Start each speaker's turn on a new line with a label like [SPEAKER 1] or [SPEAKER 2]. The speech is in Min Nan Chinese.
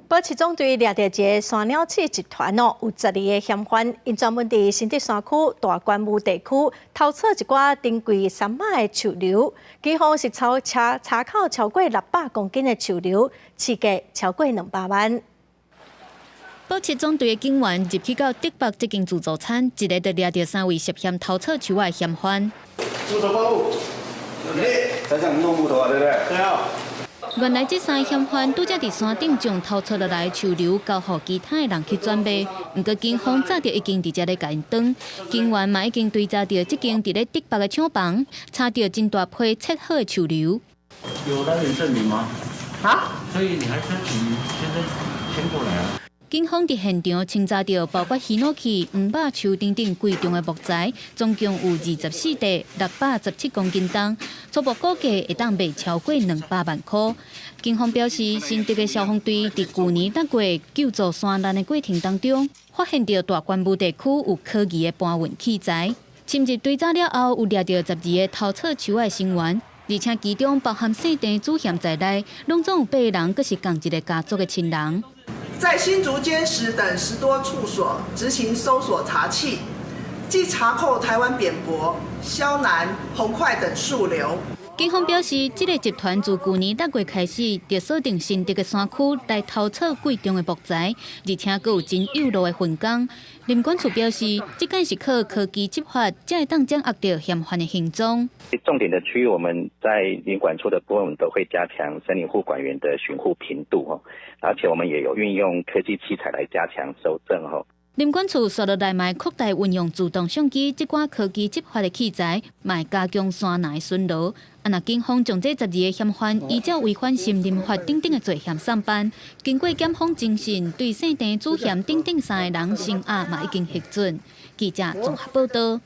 [SPEAKER 1] 保市總隊掠著一个山鳥鼠集團哦，有12个嫌犯，𪜶專門佇新竹山區大觀霧地區偷採一寡珍貴杉仔的樹瘤，警方是抽查查扣超過600公斤的樹瘤，市價超過200萬。
[SPEAKER 2] 保七總隊的警員入去到竹北這間自助餐，一下就掠著三位涉嫌偷採樹仔的嫌犯。
[SPEAKER 3] 木頭包物，你在這弄木頭啊，對不對？對啊。
[SPEAKER 2] 原來這三个嫌犯拄才佇山頂將偷採落來的樹瘤交予其他的人去轉賣，毋過警方早就已經佇遮咧共𪜶擋，警員嘛已經追查著這間佇咧竹北的廠房，查著真大批切好的樹瘤。
[SPEAKER 4] 有來源證明嗎？
[SPEAKER 5] 啊？
[SPEAKER 4] 所以你還是請先生簽過來啊。
[SPEAKER 2] 警方佇現場清查著包括ヒノキ、黃肉樹等等貴重的木材，總共有24塊，617公斤重，初步估計會當賣超過200萬箍。警方表示，新竹的消防隊佇舊年6月救助山難的過程當中，發現著大觀霧地區有可疑的搬運器材，深入追查了後，有掠著12個偷採樹仔的成員，而且其中包含姓鄭主嫌在內，攏總有八个人，閣是仝一个家族的親人。
[SPEAKER 5] 在新竹尖石等10多處所執行搜索查緝，計查扣台灣扁柏、肖楠、紅檜等樹瘤。
[SPEAKER 2] 警方表示，這个集團自舊年6月開始，就鎖定新竹的山區來偷採貴重的木材，而且閣有真幼路的分工。林管處表示，這擺是靠科技執法，才會當掌握著嫌犯的行蹤。
[SPEAKER 6] 重點的區域，我們在林管處的部分，我們都會加強森林護管員的巡護頻度哦，而且我們也有運用科技器材來加強搜證哦。
[SPEAKER 2] 林管處紲落來嘛擴大運用自動相機這款科技執法的器材，嘛會加強山林巡邏。啊，若警方將這12个嫌犯依照違反森林法等等的罪嫌送辦，經過檢方偵訊，對姓鄭主嫌等等三个人聲押嘛已經核准。記者綜合報道。